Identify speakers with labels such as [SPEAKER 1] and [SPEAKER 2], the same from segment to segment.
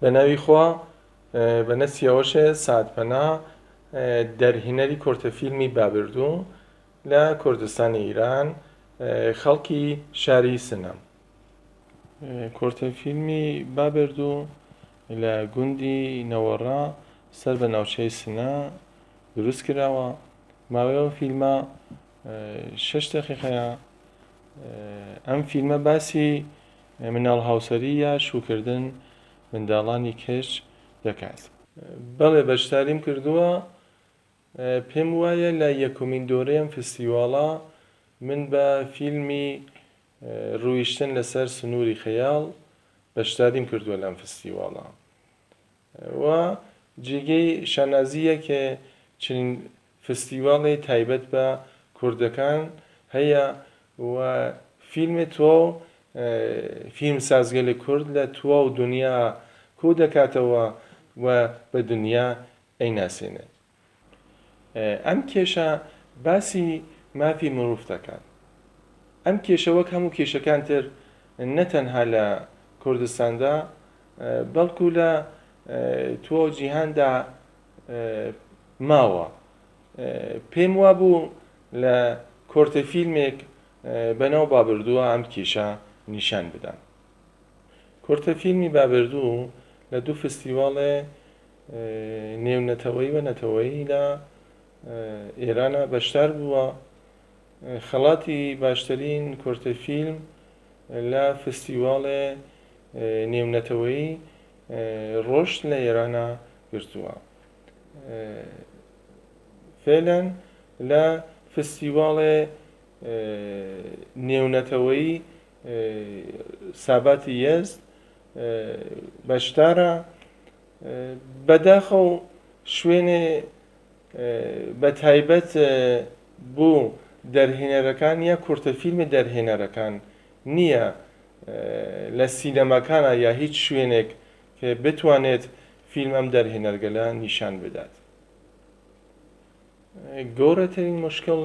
[SPEAKER 1] بە ناوی خوا بەنە سیاوەشێ سەعدپەنا دەرهینەری کۆرتە فیلمی بابردوو لە کوردستانی ئیران خەڵکی شاری سنەم. کۆرتە فیلمی بابردوو لە گوندی نەوەڕە سەر بە ناوچەی سنە دروست کراوە. ماوەی ئەم فیلمە شەش دەقیقەیە. ئەم فیلمە باسی مناڵ هاوسەری یا شووکردن منداڵانی کچ دەکات. بەڵێ بەشداریم کردووە، پێم وایە لە یەکمین دۆرەی ئەم فستیواڵە من بە فیلمی ڕویشتن لەسەر سنووری خەیاڵ بەشداریم کردووە لەم فستیواڵە و جێگەی شانازییە کە چنین فستیواڵی تایبەت بە کوردەکان هەیە و فیلمی تواو فیلمسازگەلی کورد لە تواو دونیا کۆ دەکاتەوە و بە دونیا ئەیناسێنێت. ئەم کێشە باسی مافی مروڤ دەکات. ئەم کێشە وەک هەموو کێشەکان تر نە تەنها لە کوردستاندا بەڵکو لە تواو جیهاندا ماوە. پێم وابوو لە کۆرتە فیلمێک بەناو بابردووە ئەم کێشە نیشان بدەم. کورتە فیلمی بابردوو لە دوو فستیواڵێ نێونەتەوەیی و نەتەوەیی لە ئێرانە بەشدار بووە. خەڵاتی باشترین کورتە فیلم لە فستیواڵێ نێونەتەوەیی ڕۆشت لە ئێرانە گرتووە. فعلا لە فستیواڵێ نێونەتەوەیی ساباتی یەزد بەشدارە. بەداخەو شوێنێ بە تایبەت بۆ دەرهێنەرەکان یا کورتە فیلمی دەرهێنەرەکان نییە لە سینەماکانە یا هیچ شوێنێک کە بتوانێت فیلم ئەم دەرهێنەرگەلە نیشان بدات. گەورەترین مشکڵ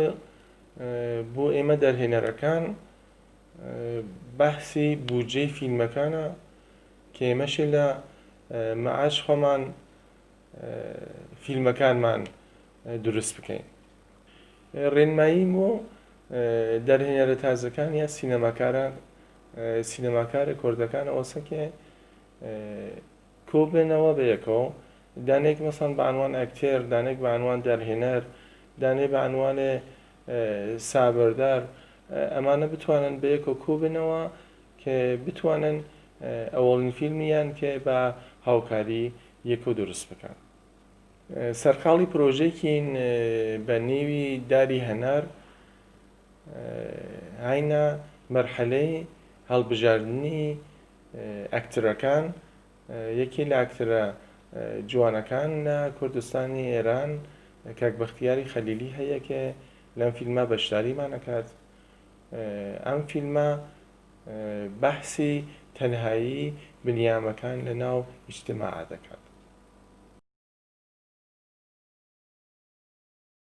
[SPEAKER 1] بۆ ئێمە دەرهێنەرەکان بەحسی بودجەی فیلمەکانە کە ئێمەشێ لە مەعاش خۆمان فیلمەکانمان دروست بکەین. ڕێنمایی بۆ دەرهێنەرە تازەکان یا سینەماکاران سینەماکارە کوردەکان ئەوەسە کە کۆبنەوە بە یەکەوە دانێک مەسەن بە عنوان ئەکتێر دانێک بە عنوان دەرهێنەر دانێ بە عنوانێ سابردار ئەمانە بتوانن بە یەکەوە کۆبنەوە کە بتوانن ئەوەڵین فیلمیان کە بە هاوکاری یەکەوە دروست بکەن. سەرقاڵی پرۆژەیەکین بە نێوی داری هەنار هاینە مەرحەلەی هەڵبژاردنی ئەکترەکان یەکێ لە ئەکترە جوانەکان لە کوردستانی ئێران کاک بەختیاری خەلیلی هەیە کە لەم فیلمە بەشداریمان ئەکات. ئەم فیلمە بەحسی تەنهایی بنیامەکان لە ناو ئیجتماعا دەکات.